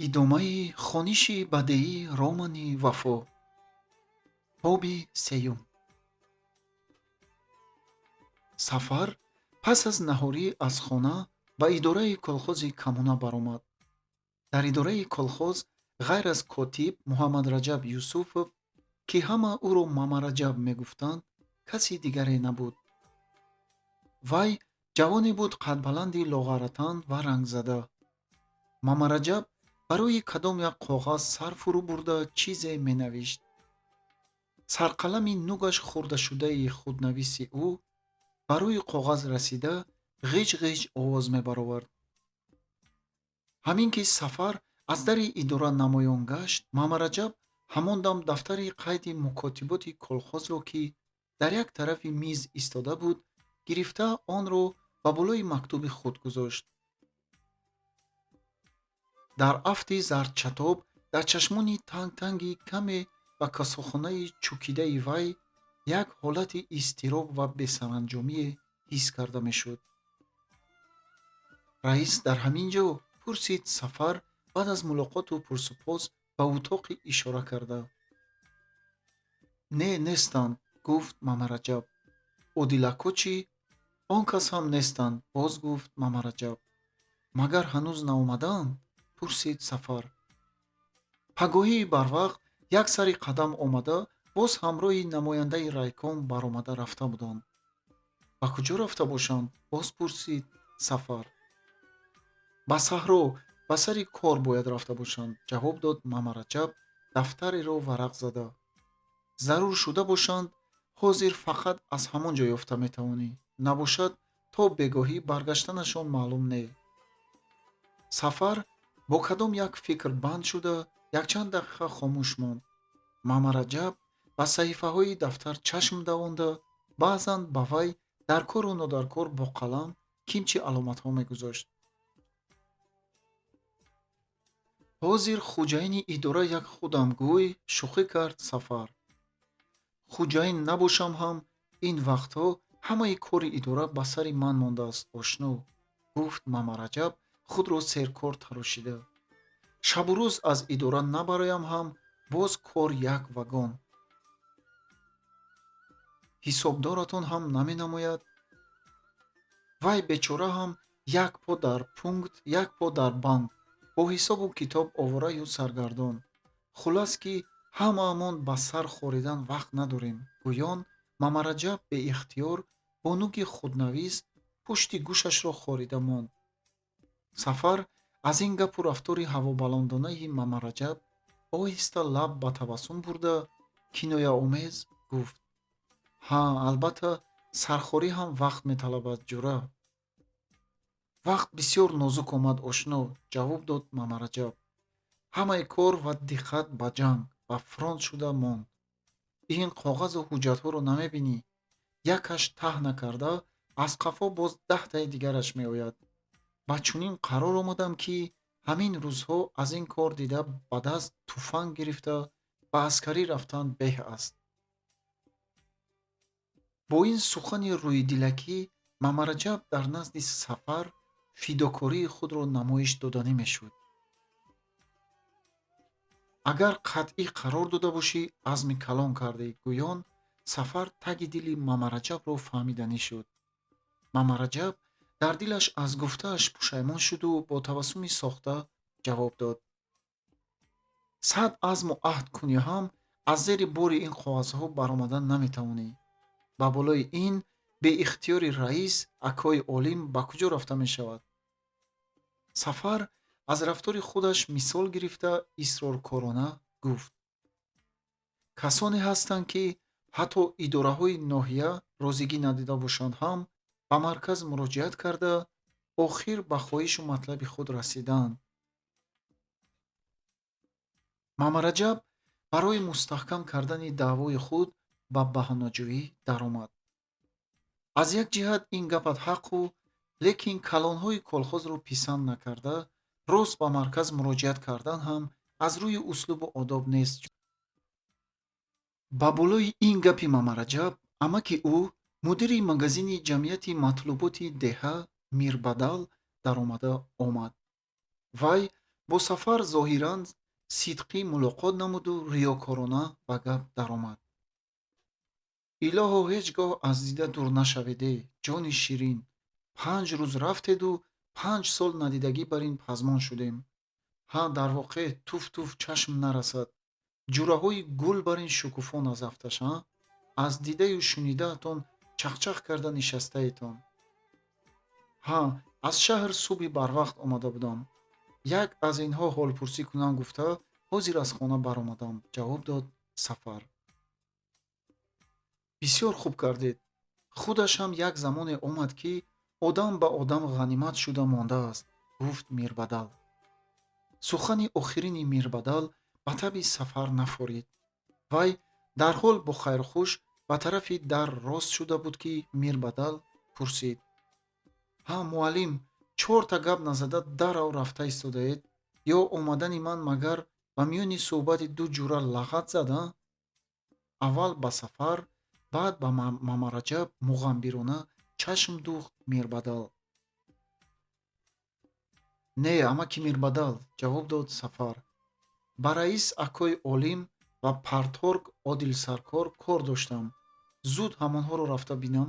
Идомаи хониши бадеии романи Вафо. Боби сеюм. Сафар пас аз наҳорӣ аз хона ба идораи колхози Камона баромад. Дар идораи колхоз ғайр аз котиб Муҳаммадраҷаб Юсуфов, ки ҳама ӯро Мамараҷаб мегуфтанд, каси дигаре набуд. Вай ҷавоне буд қадбаланди лоғаратан ва рангзада. Мамараҷаб барои кадом як коғаз сар фурӯ бурда чизе менавишт. Сарқалами нугаш хӯрдашудаи худнависи ӯ ба рӯи коғаз расида, ғиҷ-ғиҷ овоз мебаровард. Ҳамин ки Сафар аз дари идора намоён гашт, Мамараҷаб ҳамон дам дафтари қайди мукотиботи колхозро, ки дар як тарафи миз истода буд, гирифта, онро ба болои мактуби худ гузошт. Дар афти зардчатоб, дар чашмони танг-танги каме ба касохонаи чӯкидаи вай як ҳолати изтироб ва бесаранҷомие ҳис карда мешуд. «Раис дар ҳамин ҷо?» — пурсид Сафар баъд аз мулоқоту пурсупос ба утоқе ишора карда. «Не, нестанд», — гуфт Мамараҷаб. «Одилакко чӣ?» «Он кас ҳам нестанд», — боз гуфт Мамараҷаб. «Магар ҳанӯз наомадаанд?» — пурсид Сафар. «Пагоҳии барвақт як сари қадам омада, боз ҳамроҳи намояндаи райком баромада рафта буданд». «Ба куҷо рафта бошанд?» — боз пурсид Сафар. «Ба саҳро, ба сари кор бояд рафта бошанд», — ҷавоб дод Мамараҷаб, дафтареро варақ зада. «Зарур шуда бошанд, ҳозир фақат аз ҳамон ҷо ёфта метавонӣ. Набошад, то бегоҳӣ баргаштанашон маълум не». Сафар бо кадом як фикр банд шуда, якчанд дақиқа хомӯш монд. Мамараҷаб ба саҳифаҳои дафтар чашм давонда, баъзан ба вай дар кору нодаркор бо қалам кимчи аломатҳо мегузошт. «Ҳозир хӯҷаини идора як худам гӯй», — шӯхӣ кард Сафар. «Хӯҷаин набошам ҳам, ин вақтҳо ҳамаи кори идора ба сари ман мондааст, ошно», — гуфт Мамараҷаб, худро серкор тарошида. «Шабу рӯз аз идора набароям ҳам, боз кор як вагон. Ҳисобдоратон ҳам наменамояд? Вай бечора ҳам як по дар пункт, як по дар банк, бо ҳисобу китоб овораю саргардон. Хуллас, ки ҳамаамон ба сар хоридан вақт надорем», — гӯён Мамараҷаб беихтиёр бо нуги худнавис пушти гӯшашро хорида монд. Сафар аз ин гапу рафтори ҳавобаландонаи Мамараҷаб оҳиста лаб ба табассум бурда, кинояомез гуфт: «Ҳа, албатта, сархорӣ ҳам вақт металабад, ҷура». «Вақт бисёр нозук омад, ошно», — ҷавоб дод Мамараҷаб. «Ҳамаи кор ва диққат ба ҷанг, ба фронт шуда монд. Ин коғазу ҳуҷҷатҳоро намебинӣ? Якаш таҳ накарда, аз қафо боз 10таи дигараш меояд. Ба чунин қарор омадам, ки ҳамин рӯзҳо аз ин кор дида, ба даст туфанг гирифта, ба аскарӣ рафтан беҳ аст». Бо ин сухани рӯйдилакӣ Мамараҷаб дар назди Сафар фидокории худро намоиш доданӣ мешуд. «Агар қатъӣ қарор дода бошӣ, азми калон кардӣ», — гӯён Сафар таги дили Мамараҷабро фаҳмиданӣ шуд. Мамараҷаб дар дилаш аз гуфтааш пушаймон шуду бо табассуми сохта ҷавоб дод: «Сад азму аҳд кунӣ ҳам, аз зери бори ин коғазҳо баромадан наметавонӣ. Ба болои ин, беихтиёри раис, акои олим, ба куҷо рафта мешавад?» Сафар аз рафтори худаш мисол гирифта, исроркорона гуфт: «Касоне ҳастанд, ки ҳатто идораҳои ноҳия розигӣ надида бошанд ҳам, ба марказ муроҷиат карда, охир ба хоҳишу матлаби худ расидаанд». Мамараҷаб барои мустаҳкам кардани даъвои худ ба баҳонаҷӯӣ даромад. «Аз як ҷиҳат ин гапат ҳаққу, лекин калонҳои колхозро писанд накарда, рост ба марказ муроҷиат кардан ҳам аз рӯи услубу одоб нест». Ба болои ин гапи Мамараҷаб амаки ӯ, мудири магазини ҷамъияти матлуботи деҳа Мирбадал даромада омад. Вай Бо Сафар зоҳиран сидқӣ мулоқот намуду риёкорона ба гап даромад. Илоҳо, ҳеҷ гоҳ аз дида дур нашаведе, ҷони ширин. 5 рӯз рафтеду 5 сол надидагӣ бар ин пазмон шудем. Ҳа, дар воқеъ, туф, туф, чашм нарасад. Ҷураҳои гул бар ин шукуфон аз афташ, а? Аз дидаю шунидаатон чахчах карда нишастаетон. Ҳа, аз шаҳр субҳи барвақт омада будам. Як аз инҳо ҳолпурсӣ кунам гуфта, ҳозир аз хона баромадам, ҷавоб дод Сафар. Бисёр хуб кардед. Худаш ҳам як замоне омад, ки одам ба одам ғанимат шуда мондааст, гуфт Мирбадал. Сухани охирини Мирбадал ба табъи Сафар нафорид. Вай дарҳол бо хайрухуш ба тарафи дар рост шуда буд, ки Мирбадал пурсид: «Ҳа, муаллим, чорта гап назада дарав рафта истодаед? Ё омадани ман магар ба миёни суҳбати ду ҷура лағат зад, а?» Аввал ба Сафар, баъд ба Мамараҷаб муғамбирона чашм духт Мирбадал. «Не, амаки Мирбадал, ҷавоб дод Сафар. Ба раис акои Олим ва парторг Одилсаркор кор доштам. Зуд ҳамонҳоро рафта бинам.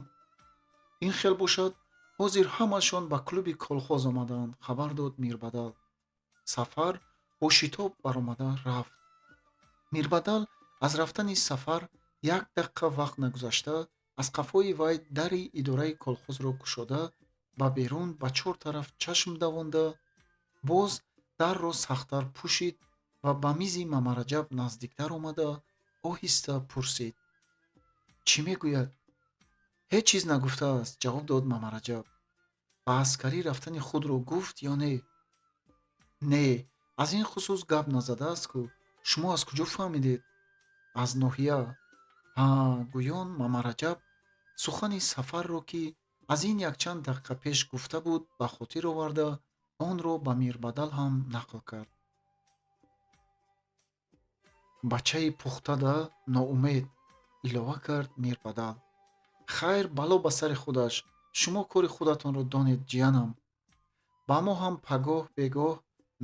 Ин хел бошад, ҳозир ҳамашон ба клуби колхоз омадаанд, хабар дод Мирбадал. Сафар бо шитоб баромада рафт. Мирбадал аз рафтани Сафар як дақиқа вақт нагузашта, аз қафои вай дари идораи колхозро кушода, ба берун ба чор тараф чашм давонда, боз дарро сахттар пӯшид ва ба мизи Мамараҷаб наздиктар омада, оҳиста пурсид: «Чӣ мегӯяд?» «Ҳеҷ чиз нагуфтааст, ҷавоб дод Мамараҷаб. Ба аскарӣ рафтани худро гуфт ё не? Не, аз ин хусус гап назадааст ку. Шумо аз куҷо фаҳмидед? Аз ноҳия. Ҳа, гӯён Мамараҷаб сухани Сафарро, ки аз ин якчанд дақиқа пеш гуфта буд, ба хотир оварда, онро ба Мирбадал ҳам нақл кард. Бачаи пухта да ноумед, илова кард Мирбадал. Хайр, бало ба сари худаш. Шумо кори худатонро донед, ҷиянам. Ба мо ҳам пагоҳ бегоҳ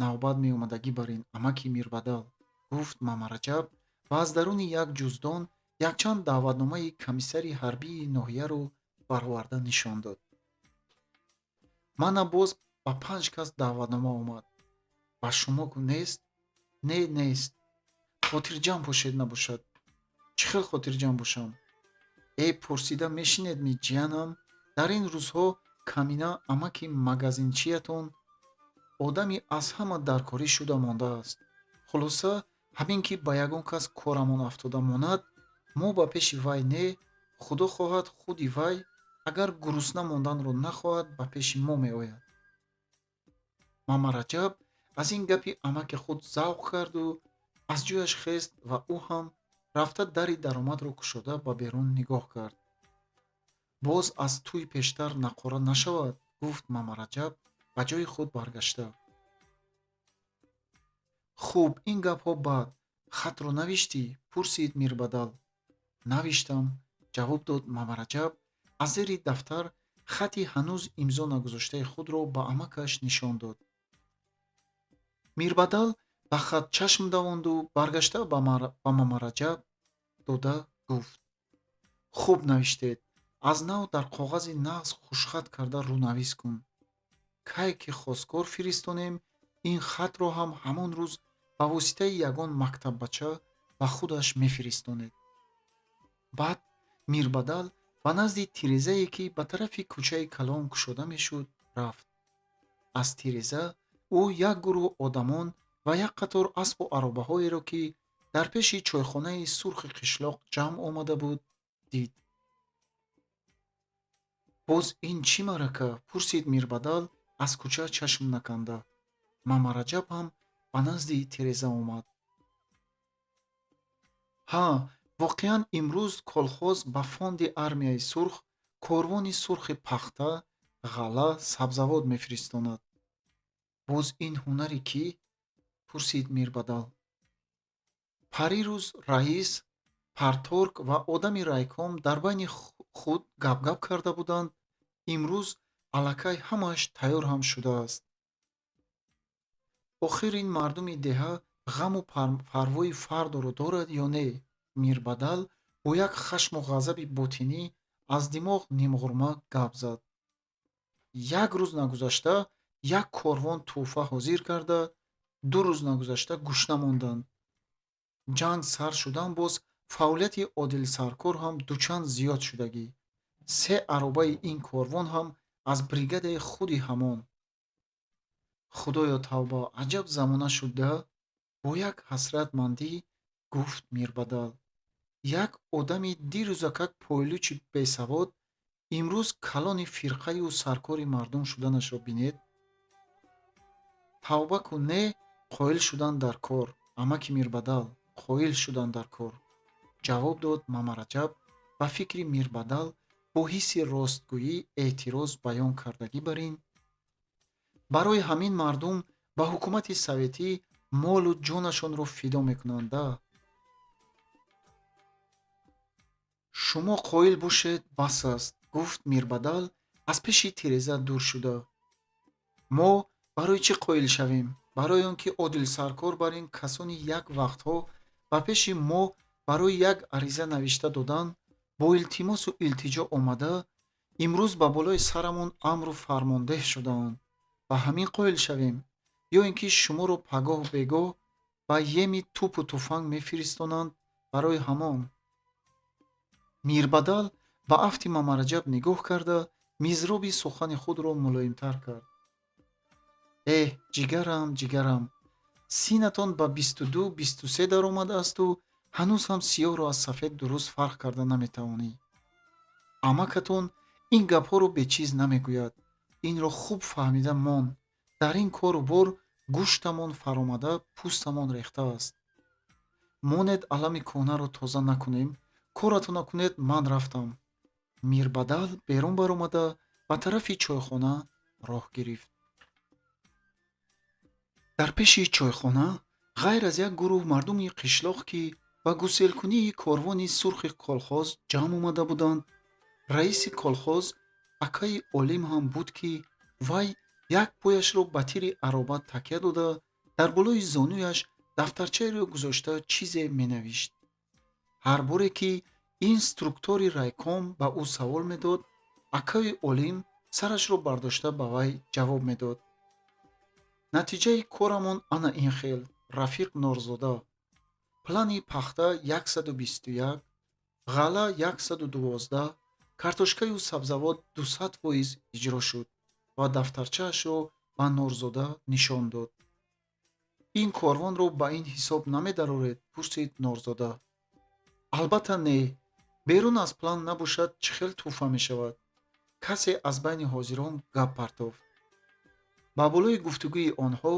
навбат меомадагӣ бар ин, амаки Мирбадал, гуфт Мамараҷаб ва аз даруни як ҷуздон якчанд даъватномаи комиссари ҳарбии ноҳияро бароварда нишон дод. Мана, боз ба панҷ кас даъватнома омад. Ба шумо нест? Не, нест. Хотирҷамъ бошед набошад. Чӣ хел хотирҷамъ бошам? Э, пурсида мешинедми, ҷиянам? Дар ин рӯзҳо камина амаки магазинчиятон одами аз ҳама даркорӣ шуда мондааст. Хулоса, ҳамин ки ба ягон кас корамон афтода монад, мо ба пеши вай не, худо хоҳад, худи вай, агар гурусна монданро нахоҳад, ба пеши мо меояд. Мамараҷаб аз ин гапи амаки худ завқ карду аз ҷояш хест ва ӯ ҳам рафта дари даромадро кушода, ба берун нигоҳ кард. Боз аз тӯй пештар нақора нашавад, гуфт Мамараҷаб ба ҷои худ баргашта. Хуб, ин гапҳо баъд. Хатро навиштӣ? Пурсид Мирбадал. Навиштам, ҷавоб дод Мамараҷаб, аз зери дафтар хати ҳанӯз имзо нагузоштаи худро ба амакаш нишон дод. Мирбадал ба хат чашм давонду баргашта ба Мамараҷаб дода гуфт: «Хуб навиштед. Аз нав дар коғази нағз хушхат карда рӯнавис кун. Кай ки хостгор фиристонем, ин хатро ҳам ҳамон рӯз ба воситаи ягон мактаббача ба худаш мефиристонед». Баъд Мирбадал ба назди тирезае, ки ба тарафи кӯчаи калон кушода мешуд, рафт. Аз тиреза ӯ як гурӯҳ одамон ва як қатор аспу аробаҳоеро, ки дар пеши чойхонаи сурхи қишлоқ ҷамъ омада буд, дид. Боз ин чӣ маърака? Пурсид Мирбадал аз кӯча чашм наканда. Мамараҷаб ҳам ба назди тиреза омад. Ҳа, воқеан, имрӯз колхоз ба фонди Армияи Сурх корвони сурхи пахта, ғалла, сабзавот мефиристонад. Боз ин ҳунари кӣ? Пурсид Мирбадал. Парирӯз раис, парторг ва одами райком дар байни худ гапгап карда буданд. Имрӯз аллакай ҳамааш тайёр ҳам шудааст. Охир ин мардуми деҳа ғаму парвои фардоро дорад ё не? Мирбадал бо як хашму ғазаби ботинӣ аз димоғ нимғурма гап зад. Як рӯз нагузашта як корвон тӯҳфа ҳозир карда, 2 рӯз нагузашта гушна монданд. Ҷанг сар шудан боз фаъолияти Одилсаркор ҳам дучанд зиёд шудагӣ. Се аробаи ин корвон ҳам аз бригадаи худи ҳамон. Худоё, тавба, аҷаб замона шуд-да? Бо як ҳасратмандӣ гуфт Мирбадал. Як одами дирӯзакак пойлучи бесавод имрӯз калони фирқаю саркори мардум шуданашро бинед. Тавба ку не, қоил шудан дар кор, амаки Мирбадал, қоил шудан дар кор, ҷавоб дод Мамараҷаб. Ба фикри Мирбадал бо ҳисси ростгӯӣ эътироз баён кардагӣ бар ин. Барои ҳамин мардум ба ҳукумати советӣ молу ҷонашонро фидо мекунанда. Шумо қоил бошед, бас аст, гуфт Мирбадал аз пеши тиреза дур шуда. Мо барои чӣ қоил шавем? Барои он ки Одилсаркор бар ин касони як вақтҳо ба пеши мо барои як ариза навишта додан бо илтимосу илтиҷо омада, имрӯз ба болои сарамон амру фармондеҳ шудаанд. Ба ҳамин қоил шавем ё ин ки шуморо пагоҳ бегоҳ ба еми тӯпу туфанг мефиристонанд барои ҳамон. Мирбадал ба афти Мамараҷаб нигоҳ карда, мизроби сухани худро мулоимтар кард. Эҳ, ҷигарам, ҷигарам, синатон ба 22-23 даромадаасту ҳанӯз ҳам сиёҳро аз сафед дуруст фарқ карда наметавонӣ. Амакатон ин гапҳоро бечиз намегӯяд. Инро хуб фаҳмида мон. Дар ин кору бор гӯштамон фаромада, пӯстамон рехтааст. Монед, алами кӯҳнаро тоза накунем. Коратона кунед, ман рафтам. Мирбадал берун баромада ба тарафи чойхона роҳ гирифт. Дар пеши чойхона ғайр аз як гурӯҳ мардуми қишлоқ, ки ба гуселкунии корвони сурхи колхоз ҷамъ омада буданд, раиси колхоз акаи Олим ҳам буд, ки вай як пояшро ба тири ароба такя дода, дар болои зонуяш дафтарчаеро гузошта чизе менавишт. Ҳар боре ки инструктори райком ба ӯ савол медод, акаи Олим сарашро бардошта ба вай ҷавоб медод. Натиҷаи корамон ана ин хел, рафиқ Норзода. Плани пахта 121, ғалла 112, картошкаю сабзавот 200% иҷро шуд ва дафтарчаашро ба Норзода нишон дод. Ин корвонро ба ин ҳисоб намедароред? Пурсид Норзода. Албатта не, берун аз план набошад, чӣ хел тӯҳфа мешавад? Касе аз байни ҳозирон гап партофт. Ба болои гуфтугӯи онҳо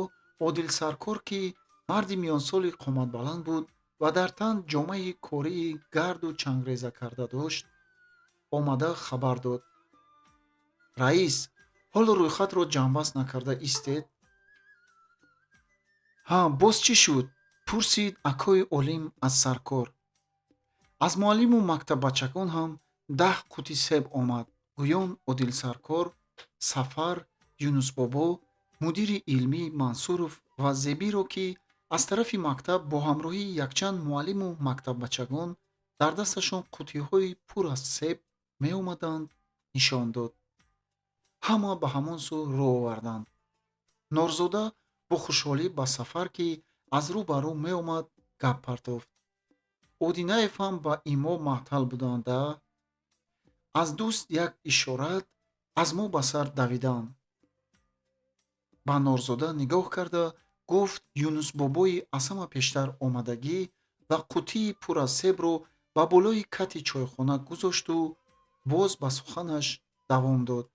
Одилсаркор, ки марди миёнсоли қоматбаланд буд ва дар тан ҷомаи кории гарду чангреза карда дошт, омада хабар дод. Раис, ҳоло рӯйхатро ҷамъбаст накарда истед. Ҳа, боз чӣ шуд? Пурсид акои Олим аз саркор. Аз муаллиму мактаббачагон ҳам 10 қути себ омад. Гӯён Одилсаркор, Сафар, Юнусбобо, мудири илмӣ Мансуров ва Зебиро, ки аз тарафи мактаб бо ҳамроҳии якчанд муаллиму мактаббачагон дар дасташон қутиҳои пур аз себ меомаданд, нишон дод. Ҳама ба ҳамон сӯ рӯ оварданд. Норзода бо хушҳолӣ ба Сафар, ки аз рӯ ба рӯ меомад, гап партофт. Одинаев ҳам ба имо маҳтал буданд-а? Аз дӯст як ишорат, аз мо ба сар давидан. Ба Норзода нигоҳ карда гуфт Юнусбобои аз ҳама пештар омадагӣ ва қутии пур аз себро ба болои кати чойхона гузошту боз ба суханаш давом дод.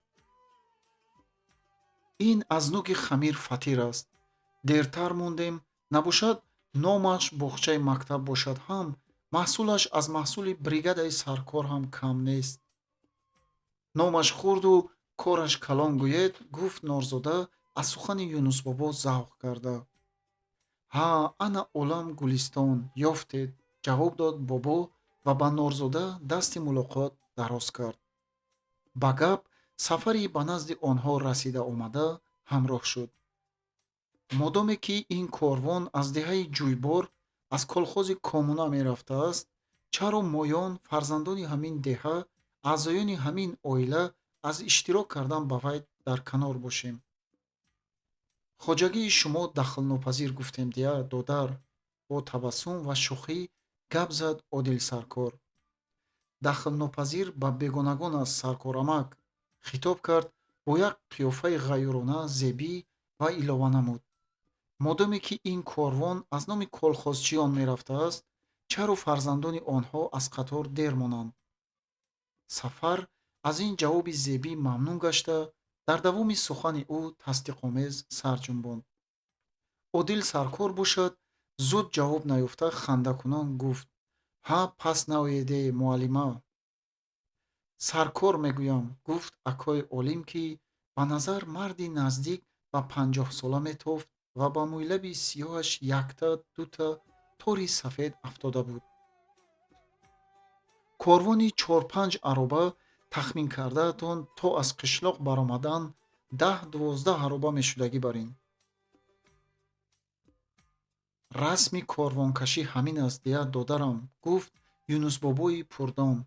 Ин аз нуги хамир фатир аст. Дертар мондем, набошад, номаш боғчаи мактаб бошад ҳам, маҳсулаш аз маҳсули бригадаи саркор ҳам кам нест. Номаш хурду кораш калон гӯед, гуфт Норзода аз сухани Юнусбобо завқ карда. Ҳа, ана олам гулистон ёфтед, ҷавоб дод бобо ва ба Норзода дасти мулоқот дароз кард. Ба гап Сафари ба назди онҳо расида омада ҳамроҳ шуд. Модоме ки ин корвон аз деҳаи Ҷӯйбор, аз колхози Коммуна мерафтааст, чаро моён, фарзандони ҳамин деҳа, аъзоёни ҳамин оила аз иштирок кардан ба вай дар канор бошем? Хоҷагии шумо дахлнопазир гуфтем дия, додар, бо табассум ва шӯхӣ гап зад Одил саркор. Дахлнопазир ба бегонагон аст, саркорамак, хитоб кард бо як қиёфаи ғайюрона Зебӣ ва илова намуд: модоме ки ин корвон аз номи колхозчиён мерафтааст, чаро фарзандони онҳо аз қатор дер монанд? Сафар аз ин ҷавоби Зебӣ мамнун гашта, дар давоми сухани ӯ тасдиқомез сар ҷунбонд. Одил саркор бошад, зуд ҷавоб наёфта, хандакунон гуфт: ҳа, пас наоеде, муаллима. Саркор мегӯям, гуфт акои Олим, ки ба назар марди наздик ба 50-сола метофт ва ба мӯйлаби сиёҳаш якта дута тори сафед афтода буд. Корвони чор-панҷ ароба тахмин кардаатон то аз қишлоқ баромадан 10-12 ароба мешудагӣ бар ин. Расми корвонкашӣ ҳамин аст, дия, додарам, гуфт Юнусбобои Пурдон.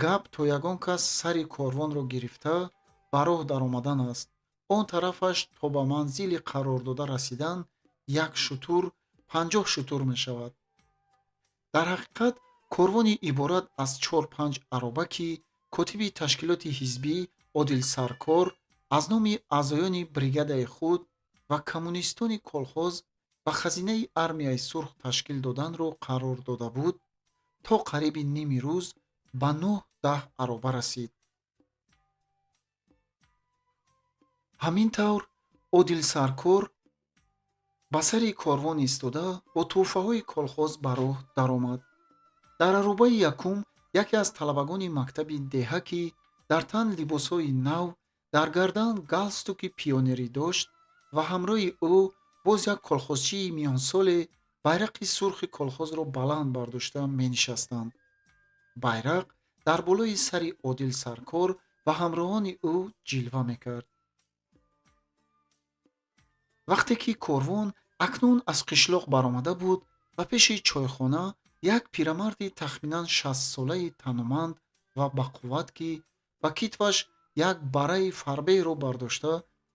Гап то ягон кас сари корвонро гирифта ба роҳ даромадан аст. Он тарафаш то ба манзили қарордода расидан як шутур, 50 шутур мешавад. Дар ҳақиқат, корвони иборат аз чор-панҷ ароба, ки котиби ташкилоти ҳизбӣ Одил саркор аз номи аъзоёни бригадаи худ ва коммунистони колхоз ба хазинаи Армияи Сурх ташкил доданро қарор дода буд, то қариби ними рӯз ба 9-10 ароба расид. Ҳамин тавр Одил саркор ба сари корвон истода, бо тӯҳфаҳои колхоз ба роҳ даромад. Дар аробаи якум яке аз талабагони мактаби деҳа, ки дар тан либосҳои нав, дар гардан галстуки пионерӣ дошт, ва ҳамроҳи ӯ боз як колхозчии миёнсоле байрақи сурхи колхозро баланд бардошта менишастанд. Байрақ дар болои сари Одил саркор ва ҳамроҳони ӯ ҷилва мекард. Вақте ки корвон акнун аз қишлоқ баромада буд, ба пеши чойхона як пирамарди тахминан 60-солаи тануманд ва бақувват, ки ба китфаш як бараи фарбеҳро бардошта,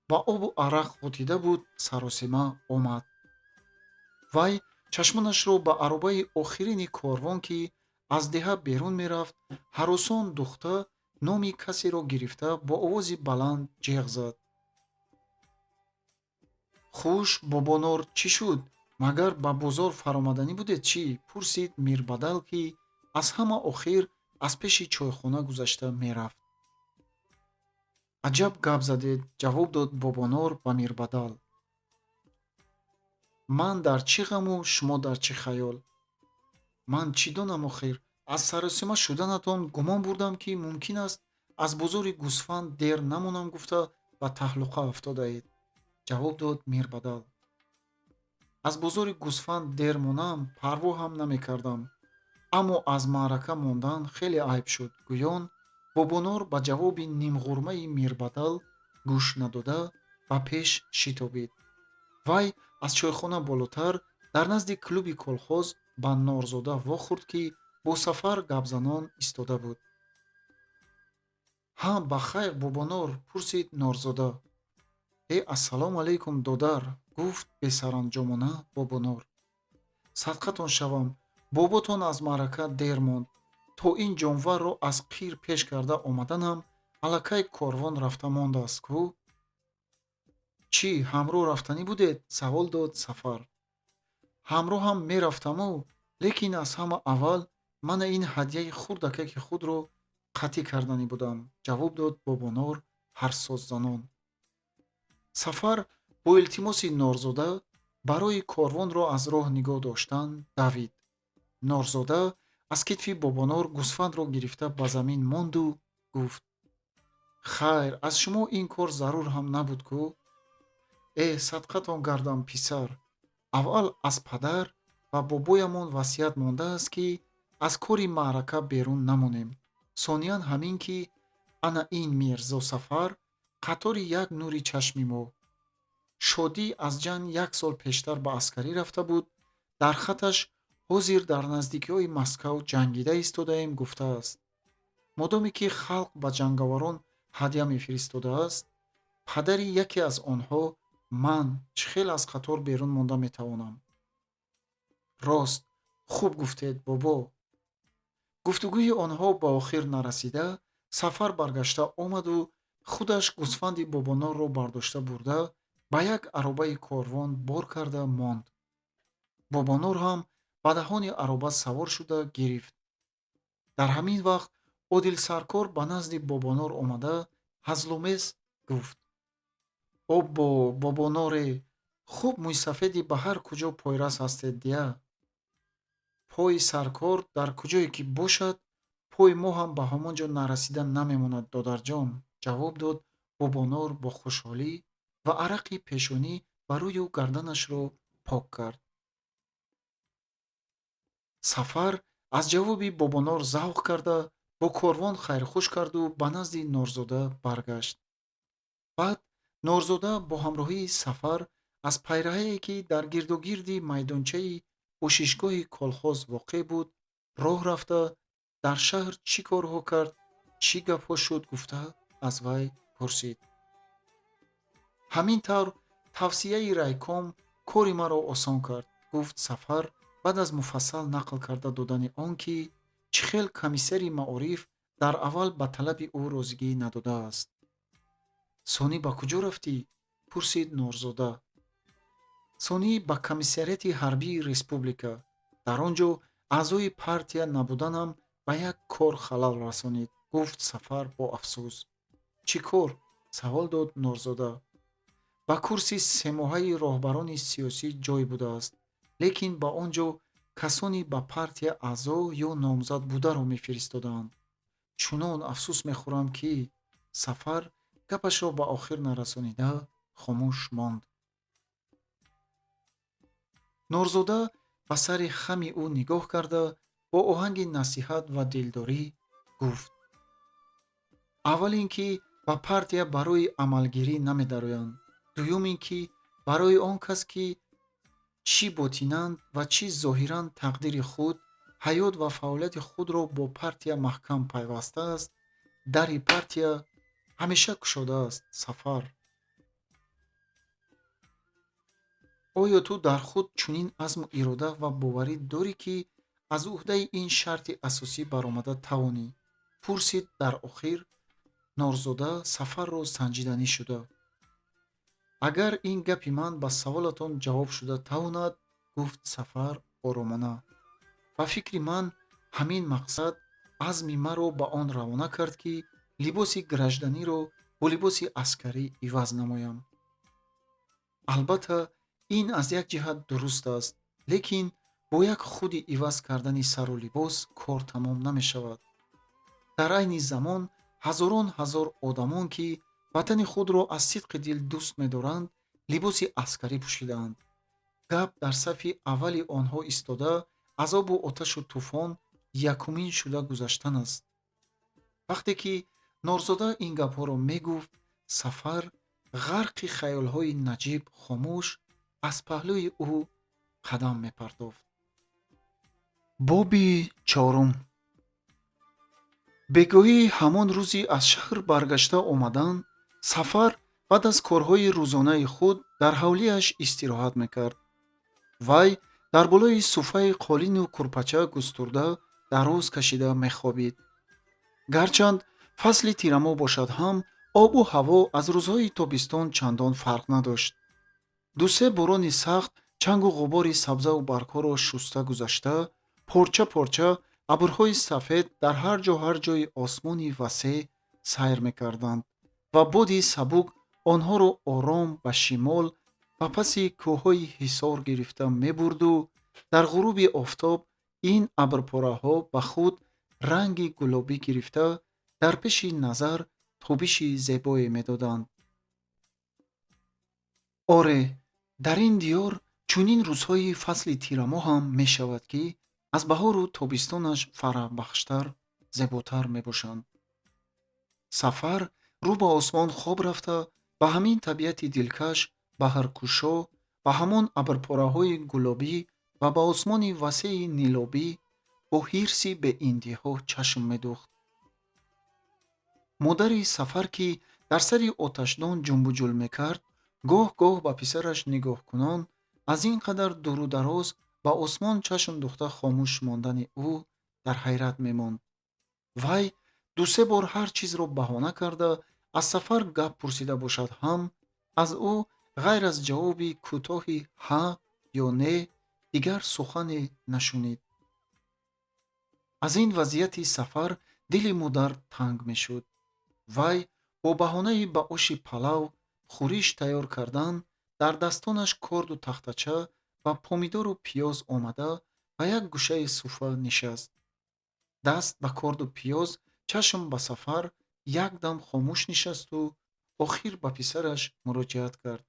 ба обу арақ ғутида буд, саросема омад. Вай чашмонашро ба аробаи охирини корвон, ки аз деҳа берун мерафт, ҳаросон духта, номи касеро гирифта, бо овози баланд ҷеғ зад. Хуш, Бобонор, чӣ шуд? Магар ба бозор фаромаданӣ будед чӣ? Пурсид Мирбадал, ки аз ҳама охир аз пеши чойхона гузашта мерафт. Аҷаб гап задед, ҷавоб дод Бобонор ба Мирбадал. Ман дар чӣ ғаму шумо дар чӣ хаёл? Ман чӣ донам охир, аз саросима шуданатон гумон бурдам, ки мумкин аст аз бозори гӯсфанд дер намонам гуфта ба таҳлуқа афтодаед, ҷавоб дод Мирбадал. Аз бозори гӯсфанд дер монам парво ҳам намекардам, аммо аз маърака мондан хеле айб шуд, гӯён Бобонор ба ҷавоби нимғурмаи Мирбадал гӯш надода, ба пеш шитобид. Вай аз чойхона болотар, дар назди клуби колхоз ба Норзода вохӯрд, ки бо Сафар гапзанон истода буд. Ҳа, ба хайр, Бобонор? Пурсид Норзода. Э, ассалому алайкум, додар, гуфт бесаранҷомона Бобонор. Садқатон шавам, боботон аз маърака дер монд. То ин ҷонварро аз қир пеш карда омаданам аллакай корвон рафта мондааст кӯ. Чӣ, ҳамроҳ рафтанӣ будед? Савол дод Сафар. Ҳамроҳам мерафтаму, лекин аз ҳама аввал мана ин ҳадияи хурдакаки худро қатъӣ карданӣ будам, ҷавоб дод Бобонор ҳарсоззанон. Сафар бо илтимоси Норзода барои корвонро аз роҳ нигоҳ доштан давид. Норзода аз китфи Бобонор гӯсфандро гирифта ба замин монду гуфт: хайр, аз шумо ин кор зарур ҳам набуд кӯ. Э, садқатон гардам, писар, аввал аз падар ва бобоямон васият мондааст, ки аз кори маърака берун намонем. Сониян ҳамин ки ана ин Мирзо Сафар қатори як нури чашми мо. Шодӣ аз ҷанг як сол пештар ба аскарӣ рафта буд, дар хаташ ҳозир дар наздикиҳои Москав ҷангида истодаем гуфтааст. Модоме ки халқ ба ҷанговарон ҳадя мефиристодааст, падари яке аз онҳо ман чӣ хел аз қатор берун монда метавонам? Рост, хуб гуфтед, бобо. Гуфтугӯи онҳо ба охир нарасида, Сафар баргашта омаду худаш гӯсфанди Бобонорро бардошта бурда, ба як аробаи корвон бор карда монд. Бобонор ҳам ба даҳони ароба савор шуда гирифт. Дар ҳамин вақт Одил саркор ба назди Бобонор омада ҳазломез гуфт: «Оббо, Бобоноре, хуб мӯйсафеди ба ҳар куҷо пойрас ҳастед дия. Пои саркор дар куҷое ки бошад, пои мо ҳам ба ҳамон ҷо нарасида намемонад, додарҷон», ҷавоб дод Бобонор бо хушҳолӣ ва арақи пешонӣ ба рӯю гарданашро пок кард. Сафар аз ҷавоби Бобонор завқ карда, бо корвон хайрхуш карду ба назди Норзода баргашт. Баъд Норзода бо ҳамроҳии Сафар аз пайраҳае, ки дар гирдогирди майдончаи бошишгоҳи колхоз воқеъ буд, роҳ рафта, дар шаҳр чӣ корҳо кард, чӣ гапҳо шуд гуфта аз вай пурсид. Ҳамин тавр тавсияи райком кори маро осон кард, гуфт Сафар баъд аз муфассал нақл карда додани он ки чӣ хел комиссари маориф дар аввал ба талаби ӯ розигӣ надодааст. Сонӣ ба куҷо рафтӣ? Пурсид Норзода. Сонӣ ба комиссариати ҳарбии республика. Дар он ҷо аъзои партия набуданам ба як кор халал расонид, гуфт Сафар бо афсӯс. Чӣ кор? Савол дод Норзода. Ба курси семоҳаи роҳбарони сиёсӣ ҷой будааст, лекин ба он ҷо касони ба партия аъзо ё номзад бударо мефиристодаанд. Чунон афсӯс мехӯрам, ки Сафар гапашро ба охир нарасонида хомӯш монд. Норзода ба сари хами ӯ нигоҳ карда, бо оҳанги насиҳат ва дилдорӣ гуфт: аввал ин ки ба партия барои амалгирӣ намедароянд, дуюм ин ки барои он кас, ки чӣ ботинан ва чӣ зоҳиран тақдири худ, ҳаёт ва фаъолияти худро бо партия маҳкам пайвастааст, дари партия ҳамеша кушодааст. Сафар, оё ту дар худ чунин азму ирода ва боварӣ дорӣ, ки аз ӯҳдаи ин шарти асосӣ баромада тавонӣ? Пурсид дар охир Норзода Сафарро санҷиданӣ шуда. Агар ин гапи ман ба саволатон ҷавоб шуда тавонад, гуфт Сафар оромона. Ба фикри ман, ҳамин мақсад азми маро ба он равона кард, ки либоси гражданиро бо либоси аскарӣ иваз намоям. Албатта, ин аз як ҷиҳат дуруст аст, лекин бо як худи иваз кардани сару либос кор тамом намешавад. Дар айни замон ҳазорон ҳазор одамон, ки ватани худро аз сидқи дил дӯст медоранд, либоси аскарӣ пӯшидаанд. Гап дар сафи аввали онҳо истода, аз обу оташу тӯфон якумин шуда гузаштан аст. Вақте ки Норзода ин гапҳоро мегуфт, Сафар ғарқи хаёлҳои наҷиб хомӯш аз паҳлӯи ӯ қадам мепартофт. Боби чорум. Бегоҳии ҳамон рӯзи аз шаҳр баргашта омадан, Сафар баъд аз корҳои рӯзонаи худ дар ҳавлиаш истироҳат мекард. Вай дар болои суфаи қолину курпача густурда дароз кашида мехобид. Гарчанд фасли тирамоҳ бошад ҳам, обу ҳаво аз рӯзҳои тобистон чандон фарқ надошт. Дусе борони сахт чангу ғубори сабзаву баргҳоро шуста гузашта, порча порча абрҳои сафед дар ҳар ҷо ҳар ҷои осмони васеъ сайр мекарданд ва боди сабук онҳоро ором ба шимол, ба паси кӯҳҳои Ҳисор гирифта мебурду дар ғуруби офтоб ин абрпораҳо ба худ ранги гулобӣ гирифта, дар пеши назар тобиши зебое медоданд. Оре, дар ин диёр чунин рӯзҳои фасли тирамоҳ ҳам мешавад, ки аз баҳору тобистонаш фараҳбахштар, зеботар мебошанд. Сафар рӯ ба осмон хоб рафта, ба ҳамин табиати дилкаш Баҳркушо, ба ҳамон абрпораҳои гулобӣ ва ба осмони васеи нилобӣ бо ҳирси беинтиҳо чашм медухт. Модари Сафар, ки дар сари оташдон ҷунбуҷул мекард, гоҳ-гоҳ ба писараш нигоҳкунон аз ин қадар дуру дароз ба осмон чашм духта хомӯш мондани ӯ дар ҳайрат мемонд. Вай ду-се бор ҳар чизро баҳона карда аз Сафар гап пурсида бошад ҳам, аз ӯ ғайр аз ҷавоби кӯтоҳи ҳа ё не дигар сухане нашунид. Аз ин вазъияти Сафар дили модар танг мешуд. Вай бо баҳонаи ба оши палав хӯриш тайёр кардан дар дастонаш корду тахтача ва помидору пиёз омада ба як гӯшаи суфа нишаст. Даст ба корду пиёз, чашм ба Сафар, як дам хомӯш нишасту охир ба писараш муроҷиат кард.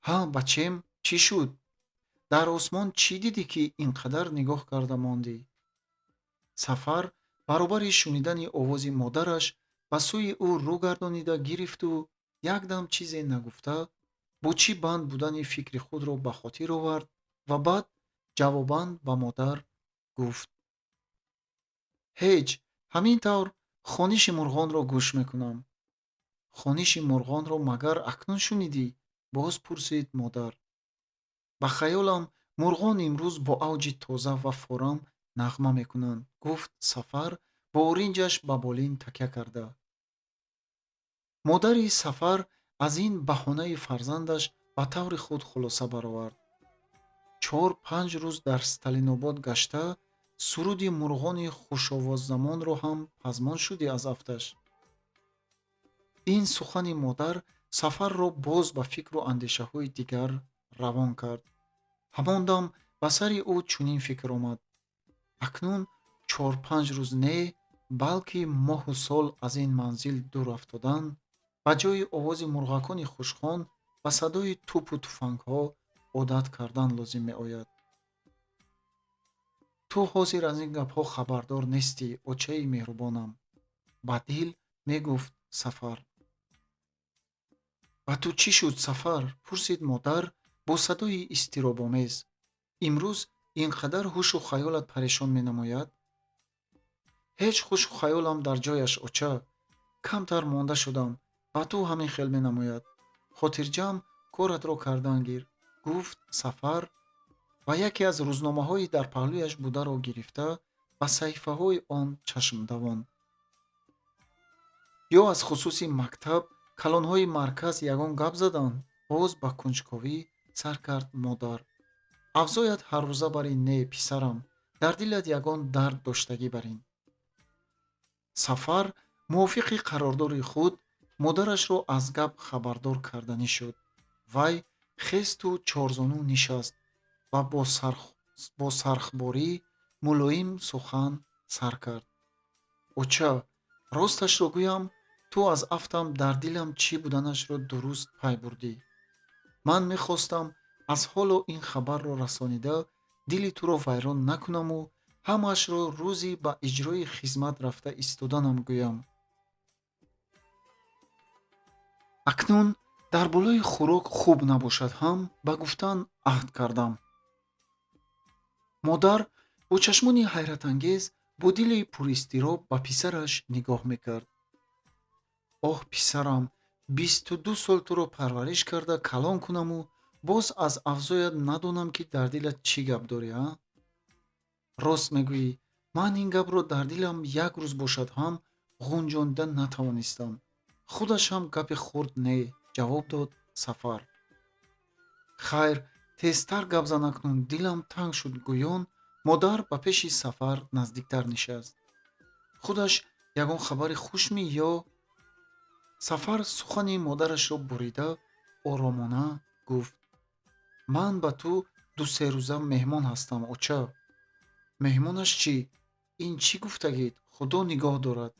Ҳа, бачем, чӣ шуд? Дар осмон чӣ дидӣ, ки ин қадар нигоҳ карда мондӣ? Сафар баробари шунидани овози модараш ба сӯи ӯ рӯ гардонида гирифту якдам чизе нагуфта бо чӣ банд будани фикри худро ба хотир овард ва баъд ҷавобан ба модар гуфт: Ҳеҷ, ҳамин тавр хониши мурғонро гӯш мекунам. Хониши мурғонро магар акнун шунидӣ? Боз пурсид модар. Ба хаёлам, мурғон имрӯз бо авҷи тоза ва форам нағма мекунанд, гуфт Сафар бо оринҷаш ба болин такя карда. Модари Сафар аз ин баҳонаи фарзандаш ба таври худ хулоса баровард. 4-5 рӯз дар Сталинобод гашта, суруди мурғони хушовоззамонро ҳам пазмон шудӣ аз афташ. Ин сухани модар Сафарро боз ба фикру андешаҳои дигар равон кард. Ҳамон дам ба сари ӯ чунин фикр омад: акнун 4-5 рӯз не, балки моҳу сол аз ин манзил дур афтодан, ба ҷои овози мурғакони хушхон ба садои тӯпу туфангҳо одат кардан лозим меояд. Ту ҳозир аз ин гапҳо хабардор нестӣ, очаи меҳрубонам, ба дил мегуфт Сафар. Ба ту чӣ шуд, Сафар? Пурсид модар бо садои изтиробомез. Имрӯз ин қадар ҳушу хаёлат парешон менамояд? Ҳеҷ, ҳушу хаёлам дар ҷояш, оча. Камтар монда шудам, ба ту ҳамин хел менамояд. Хотирҷамъ коратро кардан гир, гуфт Сафар ва яке аз рӯзномаҳои дар паҳлӯяш бударо гирифта ба саҳифаҳои он чашм давонд. Ё аз хусуси мактаб калонҳои марказ ягон гап заданд? Боз ба кунҷковӣ сар кард модар. Авзоят ҳаррӯза бар ин не, писарам, дар дилат ягон дард доштагӣ бар ин. Сафар мувофиқи қарордори худ модарашро аз гап хабардор карданӣ шуд. Вай хесту чорзону нишаст ва бо сархборӣ мулоим сухан сар кард. Оча, росташро гӯям, ту аз афтам дар дилам чӣ буданашро дуруст пай бурдӣ. Ман мехостам аз ҳоло ин хабарро расонида дили туро вайрон накунаму ҳамаашро рӯзи ба иҷрои хизмат рафта истоданам гӯям. Акнун дар болои хӯрок хуб набошад ҳам ба гуфтан аҳд кардам. Модар бо чашмони ҳайратангез, бо дили пуристироб ба писараш нигоҳ мекард. Оҳ, писарам, 22 сол туро парвариш карда калон кунаму боз аз авзоят надонам, ки дар дилат чӣ гап дорӣ, а? Рост мегӯӣ, ман ин гапро дар дилам як рӯз бошад ҳам ғунҷонида натавонистам. Худаш ҳам гапи хурд не, ҷавоб дод Сафар. Хайр, тезтар гап зан акнун, дилам танг шуд, гӯён модар ба пеши Сафар наздиктар нишаст. Худаш ягон хабари хушми ё? Сафар сухани модарашро бурида оромона гуфт: Ман ба ту ду-се рӯза меҳмон ҳастам, оча. Меҳмонаш чӣ? Ин чӣ гуфтагид? Худо нигоҳ дорад.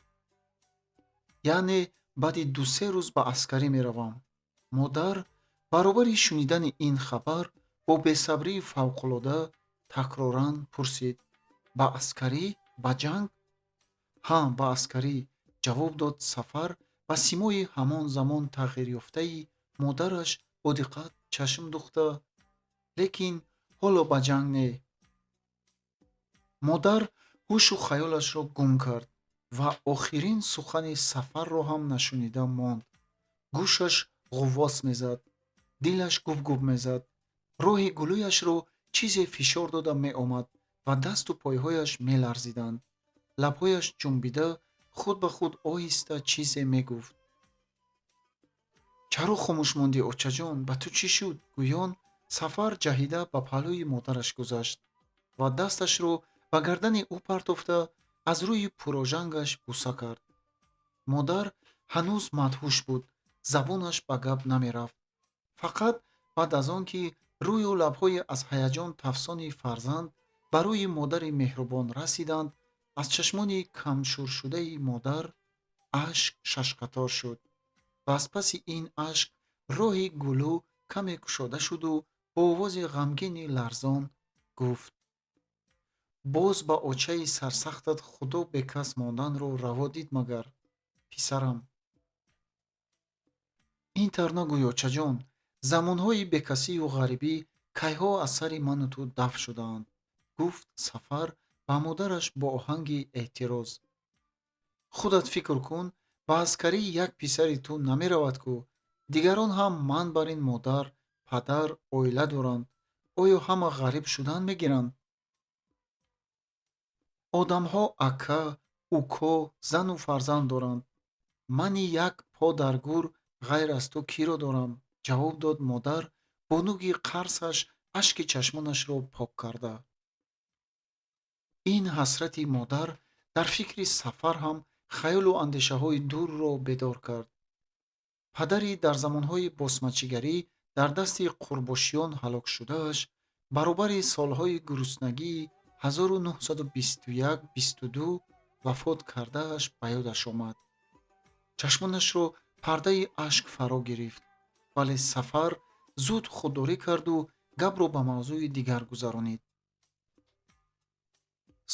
Яъне баъди ду-се рӯз ба аскарӣ меравам. Модар баробари шунидани ин хабар бо бесабрии фавқулода такроран пурсид: Ба аскарӣ? Ба ҷанг? Ҳа, ба аскарӣ, ҷавоб дод Сафар ва симои ҳамон замон тағйирёфтаи модараш бо Бо диққат чашм духта, лекин ҳоло ба ҷанг не. Модар ҳушу хаёлашро гум кард ва охирин сухани Сафарро ҳам нашунида монд. Гӯшаш ғуввос мезад, дилаш губгуб мезад, роҳи гулӯяшро чизе фишор дода меомад ва дасту пойҳояш меларзиданд. Лабҳояш ҷунбида, худ ба худ оҳиста чизе мегуфт. Чаро хомӯш мондӣ, очаҷон, ба ту чӣ шуд? Гӯён Сафар ҷаҳида ба паҳлӯи модараш гузашт ва дасташро ба гардани ӯ партофта, аз рӯи пурожангаш буса кард. Модар ҳанӯз мадҳуш буд, забонаш ба гап намерафт. Фақат баъд аз он ки рӯю лабҳои аз ҳаяҷон тафсони фарзанд ба рӯи модари меҳрубон расиданд, аз чашмони камшӯршудаи модар ашк шашқатор шуд ва аз паси ин ашк роҳи гулӯ каме кушода шуду бо овози ғамгини ларзон гуфт: «Боз ба очаи сарсахтат Худо бекас монданро раво дид магар, писарам?» «Ин тавр нагӯй, очаҷон, замонҳои бекасию ғарибӣ кайҳо аз сари ману ту дафъ шудаанд», гуфт Сафар ба модараш бо оҳанги эътироз. «Худат фикр кун, ба аскарӣ як писари ту намеравад ку, дигарон ҳам ман бар ин модар, падар, оила доранд. Оё ҳама ғариб шудан мегиранд? Одамҳо ака, уко, зану фарзанд доранд. Мани як по дар гӯр ғайр аз ту киро дорам?» Ҷавоб дод модар, бо нуги қарсаш ашки чашмонашро пок карда. Ин ҳасрати модар дар фикри Сафар ҳам хаёлу андешаҳои дурро бедор кард. Падари дар замонҳои босмачигарӣ дар дасти қурбошиён ҳалокшудааш баробари солҳои гуруснагии 1921-22 вафот кардааш ба ёдаш омад. Чашмонашро пардаи ашк фаро гирифт, вале Сафар зуд худдорӣ карду гапро ба мавзӯи дигар гузаронид.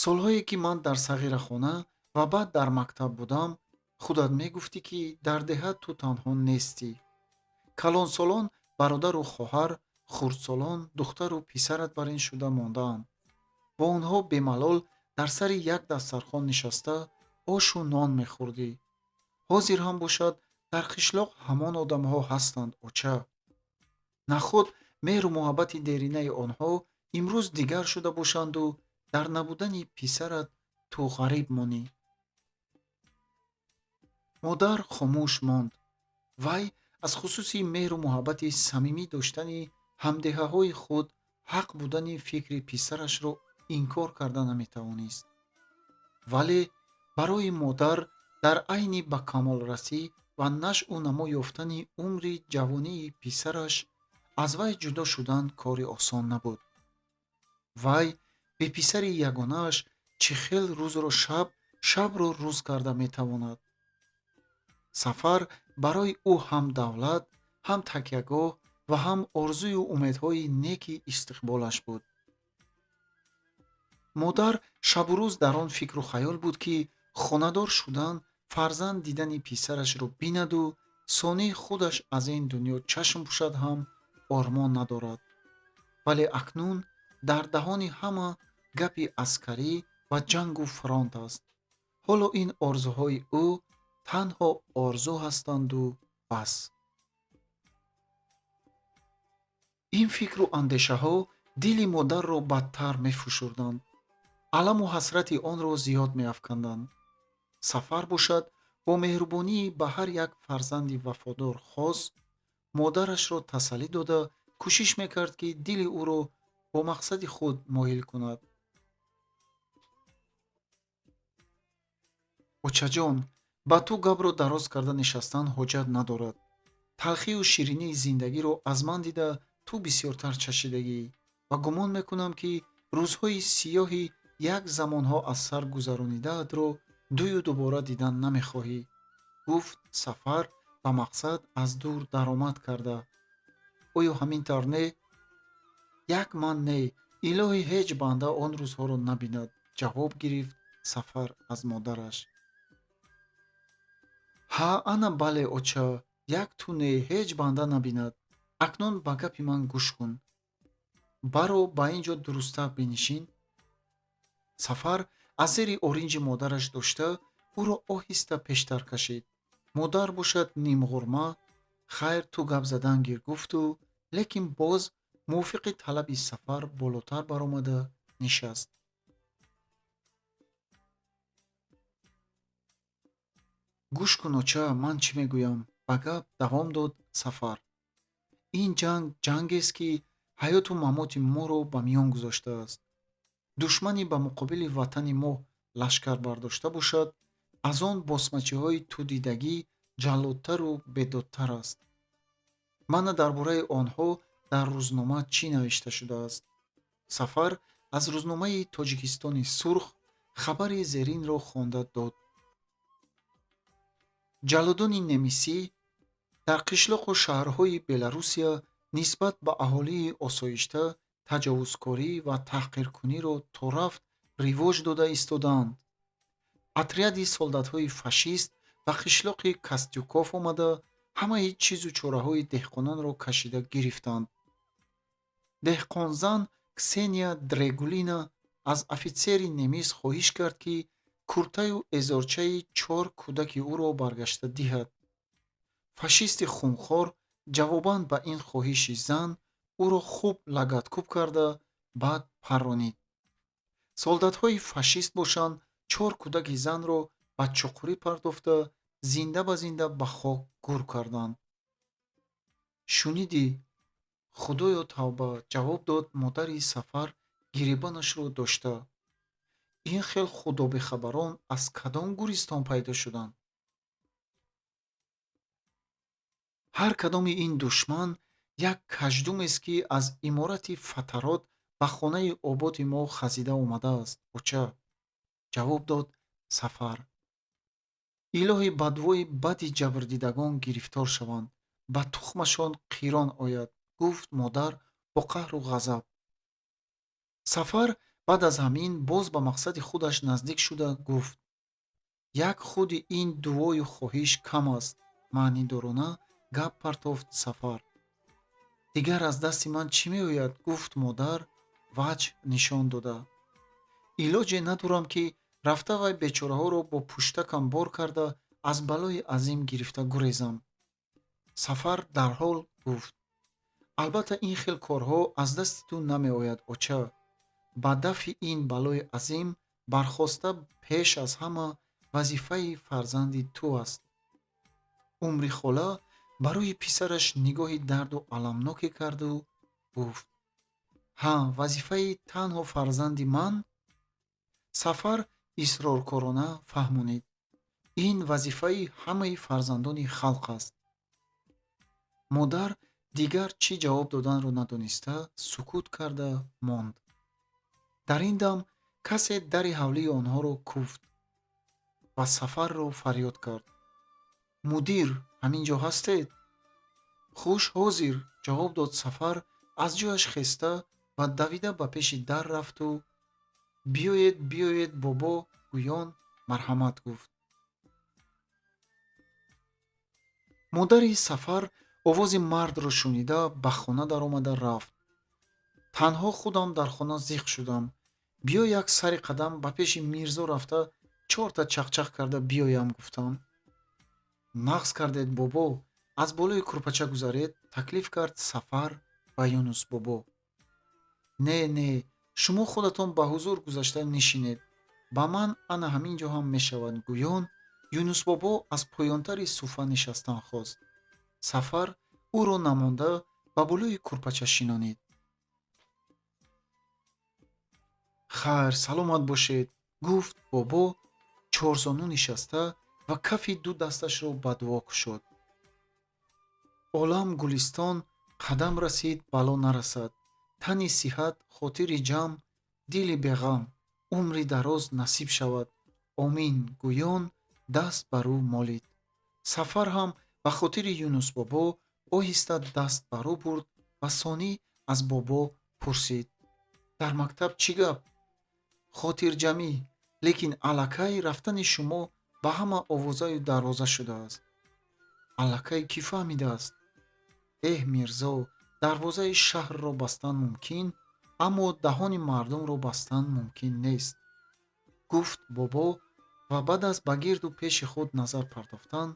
«Солҳое ки ман дар сағирахона ва баъд дар мактаб будам, худат мегуфтӣ, ки дар деҳа ту танҳо нестӣ. Калонсолон бародару хоҳар, хурдсолон духтару писарат бар ин шуда мондаанд. Бо онҳо бемалол дар сари як дастархон нишаста, ошу нон мехӯрдӣ. Ҳозир ҳам бошад, дар қишлоқ ҳамон одамҳо ҳастанд, оча. Наход меҳру муҳаббати деринаи онҳо имрӯз дигар шуда бошанду дар набудани писарат ту ғариб монӣ?» Модар хомӯш монд. Вай аз хусуси меҳру муҳаббати самимӣ доштани ҳамдеҳаҳои худ ҳақ будани фикри писарашро инкор карда наметавонист. Вале барои модар дар айни ба камолрасӣ ва нашъу намо ёфтани умри ҷавонии писараш аз вай ҷудо шудан кори осон набуд. Вай бе писари ягонааш чӣ хел рӯзро шаб, шабро рӯз карда метавонад? Сафар барои ӯ ҳам давлат, ҳам такягоҳ ва ҳам орзую умедҳои неки истиқболаш буд. Модар шабу рӯз дар он фикру хаёл буд, ки хонадор шудан, фарзанд дидани писарашро бинаду сонӣ худаш аз ин дунё чашм пӯшад ҳам ормон надорад. Вале акнун дар даҳони ҳама гапи аскарӣ ва ҷангу фронт аст. Ҳоло ин орзуҳои ӯ танҳо орзу ҳастанду бас. Ин фикру андешаҳо дили модарро бадтар мефушурданд, аламу ҳасрати онро зиёд меафканданд. Сафар бошад, бо меҳрубонии ба ҳар як фарзанди вафодор хос, модарашро тасаллӣ дода, кӯшиш мекард, ки дили ӯро бо мақсади худ моил кунад. «Очаҷон, ба ту гапро дароз карда нишастан ҳоҷат надорад. Талхию ширинии зиндагиро аз ман дида ту бисёртар чашидагӣ ва гумон мекунам, ки рӯзҳои сиёҳи як замонҳо аз сар гузаронидаатро дую дубора дидан намехоҳӣ», гуфт Сафар ба мақсад аз дур даромад карда. «Оё ҳамин тавр не?» «Як ман не, илоҳӣ ҳеҷ банда он рӯзҳоро набинад», ҷавоб гирифт Сафар аз модараш. «Ҳа, ана бале, оча, як ту не, ҳеҷ банда набинад. Акнун ба гапи ман гӯш кун. Баро, ба ин ҷо дурусттар бинишин. Сафар аз зери оринҷи модараш дошта, ӯро оҳиста пештар кашид. Модар бошад нимғурма, хайр, ту гап задан гир, гуфту, лекин боз мувофиқи талаби Сафар болотар баромада нишаст. Гӯш кун, оча, ман чӣ мегӯям, ба гап давом дод Сафар. Ин ҷанг ҷангест, ки ҳаёту мамоти моро ба миён гузоштааст. Душмане ба муқобили ватани мо лашкар бардошта бошад, аз он босмачиҳои тудидагӣ ҷаллодтару бедодтар аст. Мана дар бораи онҳо дар рӯзнома чӣ навишта шудааст. Сафар аз рӯзномаи Тоҷикистони сурх хабари зеринро хонда дод. Ҷаллодони немисӣ дар қишлоқу шаҳрҳои Беларусия нисбат ба аҳолии осоишта таҷовузкорӣ ва таҳқиркуниро то рафт ривоҷ дода истодаанд. Отряди солдатҳои фашист ба қишлоқи Кастюков омада, ҳамаи чизу чораҳои деҳқононро кашида гирифтанд. Деҳқонзан Ксения Дрегулина аз офитсери немис хоҳиш кард, ки куртаю эзорчаи чор кӯдаки ӯро баргашта диҳад. Фашисти хунхор ҷавобан ба ин хоҳиши зан ӯро хуб лагадкӯб карда, баъд парронид. Солдатҳои фашист бошанд, чор кӯдаки занро ба чуқурӣ партофта, зинда ба зинда ба хок гур карданд. Шунидӣ? Худоё, тавба, ҷавоб дод модари Сафар гиребонашро дошта. Ин хел худобехабарон аз кадом гӯристон пайдо шуданд? Ҳар кадоми ин душман як каждумест, ки аз иморати фатарот ба хонаи ободи мо хазида омадааст, оча, ҷавоб дод Сафар. Илоҳи ба дуои бади ҷабрдидагон гирифтор шаванд, ба тухмашон қирон ояд, гуфт модар бо қаҳру ғазаб. Сафар баъд аз ҳамин боз ба мақсади худаш наздик шуда гуфт: як худи ин дуою хоҳиш кам аст, маънидорона гап партофт Сафар. Дигар аз дасти ман чӣ меояд, гуфт модар ваҷҳ нишон дода. Илоҷе надорам, ки рафта вай бечораҳоро бо пуштакам бор карда, аз балои азим гирифта гурезам. Сафар дарҳол гуфт: албатта, ин хел корҳо аз дасти ту намеояд, оча. Ба дафъи ин балои азим бархоста пеш аз ҳама вазифаи фарзанди ту аст. Умри хола ба рӯи писараш нигоҳи дарду аламноке карду гуфт: ҳа, вазифаи танҳо фарзанди ман? Сафар исроркорона фаҳмонид: ин вазифаи ҳамаи фарзандони халқ аст. Модар дигар чӣ ҷавоб доданро надониста, сукут карда монд. Дар ин дам касе дари ҳавлии онҳоро куфт ва Сафарро фарёд кард: мудир, ҳамин ҷо ҳастед? Хуш ҳозир, ҷавоб дод Сафар, аз ҷояш хеста ва давида ба пеши дар рафту биёед, биёед, бобо, гӯён марҳамат гуфт. Модари Сафар овози мардро шунида ба хона даромада рафт. Танҳо худам дар хона зиқ шудам. Биё як сари қадам ба пеши Мирзо рафта чорта чақчақ карда биёям, гуфтам. Нағз кардед, бобо, аз болои курпача гузаред, таклиф кард Сафар ба Юнус бобо. Не, не, шумо худатон ба ҳузур гузашта нишинед. Ба ман ана ҳамин ҷо ҳам мешавад, гӯён Юнус бобо аз поёнтари суфа нишастан хост. Сафар ӯро намонда ба болои курпача шинонид. Хайр, саломат бошед, гуфт бобо чорзону нишаста ва кафи ду дасташро ба дуо кушод. Олам гулистон, қадам расид, бало нарасад, тани сиҳат, хотири ҷамъ, дили беғам, умри дароз насиб шавад, омин, гӯён даст ба рӯ молид. Сафар ҳам ба хотири Юнус бобо оҳиста даст ба рӯ бурд ва сонӣ аз бобо пурсид: дар мактаб чӣ гап? Хотирҷамӣ, лекин аллакай рафтани шумо ба ҳама овозаю дарвоза шудааст. Аллакай кӣ фаҳмидааст? Эҳ, Мирзо, дарвозаи шаҳрро бастан мумкин, аммо даҳони мардумро бастан мумкин нест, гуфт бобо ва баъд аз ба гирду пеши худ назар партофтан